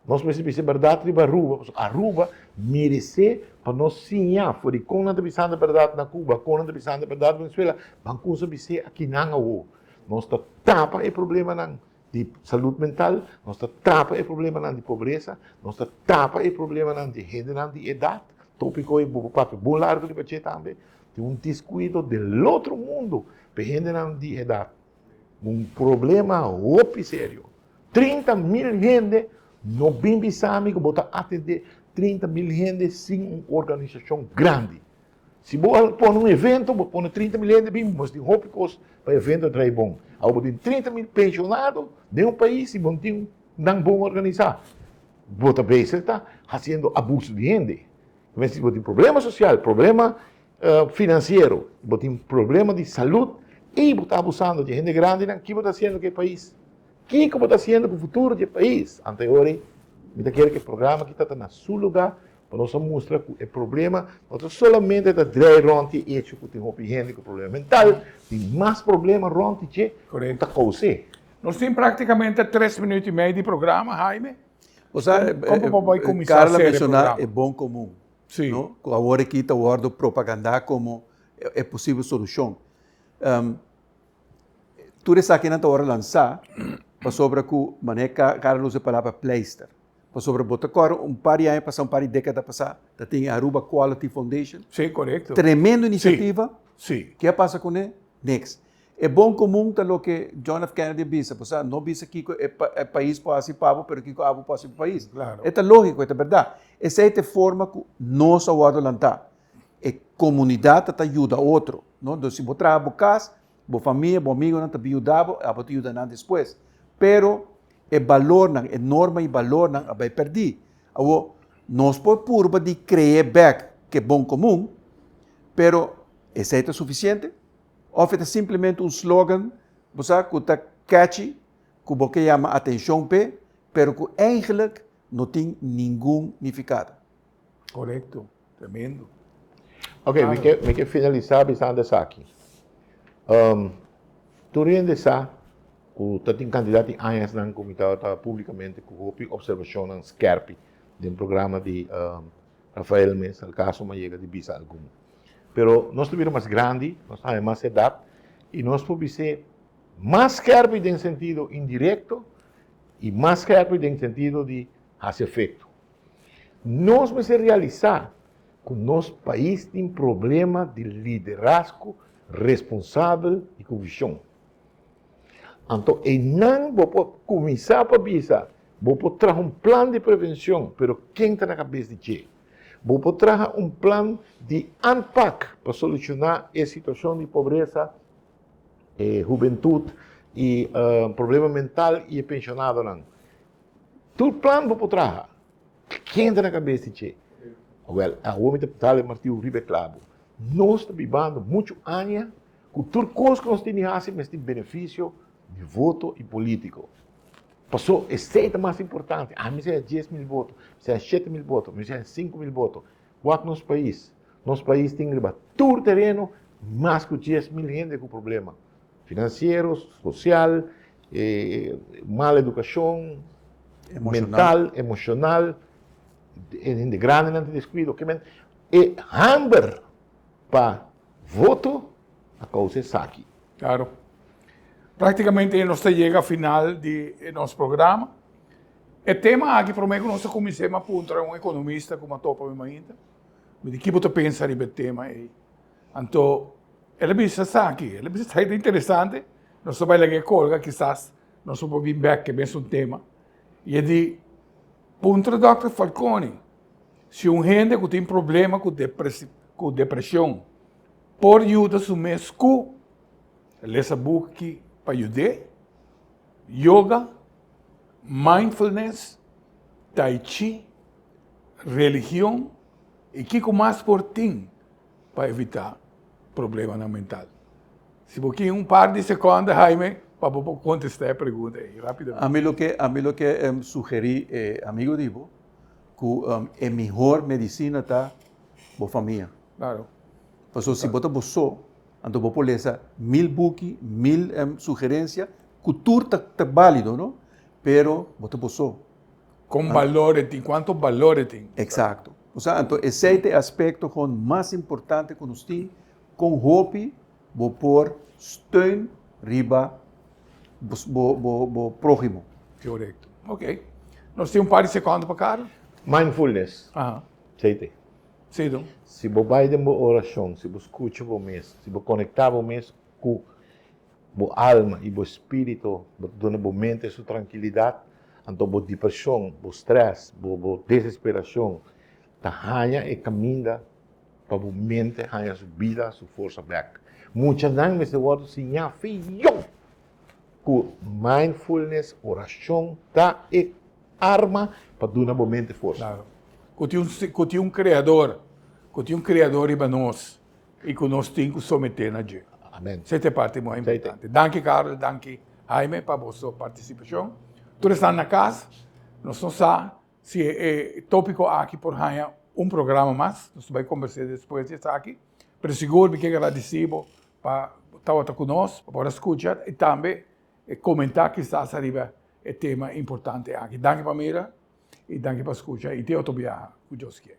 Nos mester bisa e bèrdat riba Aruba, pasobra Aruba meresé pa nos siña for di kon nan ta bisando e bèrdat na Cuba, kon nan ta bisando e bèrdat na Venezuela, ban kumsa bis'é akinan awor. Nos ta tapa e problemanan di salud mental, nos ta tapa e problemanan di pobresa, nos ta tapa e problemanan di hendenan di edat, tópiko ei bo por papia bon largu riba dje tambe, tin un deskuido del otro mundo pa e hendenan di edat, un problema hopi serio. 30.000 hende, no bin bisa mi ku bo ta atendé 30.000 hende sin un organisashon grandi. Si bo a pone un evento, bo pone 30.000 hende bin, bo tin hopi kos pa e evento drai bon. Awor bo tin 30.000 penshonado den un pais i bo no tin nan bon organisá. Bo ta bezig ta hasiendo abuso di hende. Si bo tin problema sosial, problema finansiero, bo tin problema di salud i bo ta abusando di e hende grandinan, ki bo ta hasiendo ku e pais? Kiko bo ta hasiendo ku futuro di e pais? Anto e ora ei mi ta kere ku e programa aki ta ta na su lugá pa nos a mustra ku e problema no ta solamente ta drei rònt di e echo ku tin hopi hende ku problema mental, tin mas problema rònt di dje ku ta kous'é.
Nos tin práktikamente tres minuut i mei di programa, Jaime.
Bo sa,
Kon bo bai kuminsá
Carla
sera e
menshoná
programa?
e bon komun,
Sí.
no? Ku awor aki ta wòrdu propagandá komo e posibel solushon. Tur esakinan ta wòrdu lansá pasobra ku, manera Carla usa e palabra pleister. Pasobra bo ta kòrda un par di aña pasá, un par di dékada pasá, ta tin e Aruba Quality Foundation.
Sí, korekto.
Tremendo inisiativa.
Sí.
Ke a pasa kuné? Niks. E bon komun ta loke John F. Kennedy a bisa, bo sa, no bisa kiko e e pais por hasi pa bo, pero kiko abo por hasi pa pais.
Klaro.
E ta lógiko, e ta bèrdat. Esei ta e forma ku nos a wòrdu lantá. E komunidat ta ta yuda otro, no? Entonces si bo traha bo kas, bo famia, bo amigonan ta bin yuda bo, abo ta yuda nan despues. Pero e balornan, e norma i balornan a bai pèrdí. Awor, nos por purba di kre'é bèk ku e bon komun, pero esei ta sufisiente? Òf e ta simplemente un slogan, bo sa, ku ta catchy, ku bo ke yama atenshon p'e, pero ku eigenlijk no tin ningun nifikado.
Korekto. Tremendo.
Ok, mi ke, mi ke finalisá bisando esaki. Um, tur hende sa ku ta tin kantidat di añasnan ku mi tabata públikamente ku hopi opservashonnan skèrpi den programa di um, Rafael mes, al kaso mi a yega di bisa algun. Pero nos ta bira mas grandi, nos ta haña mas edat i nos por bis'é mas skèrpi den sentido indirekto i mas skèrpi den sentido di hasi efekto. Nos mester realisá ku nos pais tin problema di liderazgo responsabel i ku vishon. Anto einan bo por kuminsá pa bisa, bo por traha un plan di prevenshon, pero ken ta na kabes di dje? Bo por traha un plan di aanpak pa solushoná e situashon di pobresa, e hubentut i problema mental i e penshonadonan. Tur plan bo por traha. Ken ta na kabes di dje? Awel, awor mi ta dal e martiu riba e klabu. Nos ta bibando muchu aña ku tur kos ku nos tin di hasi mester tin benefisio di voto i polítiko. Paso esei ta mas importante. Ami sea 10.000 voto, mi sea 7.000 voto, mi sea 5.000 voto. Wak nos pais. Nos pais tin riba tur tereno mas ku 10.000 hende ku problema. Finansiero, sosial, mal edukashon, mental, emoshonal. E hende grandinan tin deskuido. Ke men e hamber pa voto a kousa esaki.
Klaro. Praktikamente nos ta yega final di nos programa. E tema aki promé ku nos a kumins'é mi a puntra un ekonomista ku mi a topa mi mainta, mi di ki bo ta pensa riba e tema ei? Anto el a bisa esaki, el a bisa esaki ta interesante, nos ta bai laga e kolga kisas nos por bin bèk ku e mesun tema. I e di, puntra dòkter Falconi si un hende ku tin problema ku ku depreshon por yuda su mes ku lesa buki pa yud'é, yoga, mindfulness, tai chi, religion i kiko mas por tin pa evitá problemanan mental. Si bo kin un par di sekonda, Jaime, pa bo por kontestá e pregunta ei rápidamente.
Ami lo ke, ami lo ke sugerí e amigo di bo ku e mihor medisina ta bo famia.
Klaro.
Pasobra si bo ta bo so, anto bo por lesa mil buki, mil sugerensia, ku tur ta ta bálido, no? Pero bo ta bo so.
Kon balor e tin, kuantu balor e tin.
Eksakto. Osea, anto esei ta e aspekto kon mas importante ku nos tin, kon hopi bo por steun riba bo bo bo próhimo.
Korekto. Oké. Nos tin un par di sekondo pa Karel.
Mindfulness. Esei ta e.
Sí, don.
Si bo bai den bo orashon, si bo skucha bo mes, si bo konektá bo mes ku bo alma i bo spiritu, bo ta duna bo mente su trankilidat, anto bo depreshon, bo strès, bo bo desesperashon ta haña e kaminda pa bo mente haña su bida, su forsa bèk. Muchanan mester wòrdu siñá fe yòn ku mindfulness, orashon ta e arma pa duna bo mente forsa.
Klaro. Ku tin un ku tin un kreador, ku tin un kreador riba nos i ku nos tin ku someté na dje.
Amen.
Esei ta e parti mas importante. Danki Carlos, danki Jaime pa boso partisipashon. Tur esnan na kas, nos no sa si e tópiko aki por haña un programa mas, nos ta bai kombers'é despues di esaki, pero sigur mi ke gradisí bo pa tabata ku nos, pa por a skucha i tambe komentá kisas ariba e tema importante aki. Danki pa mira i danki pa skucha i te otro biaha ku Dios kier.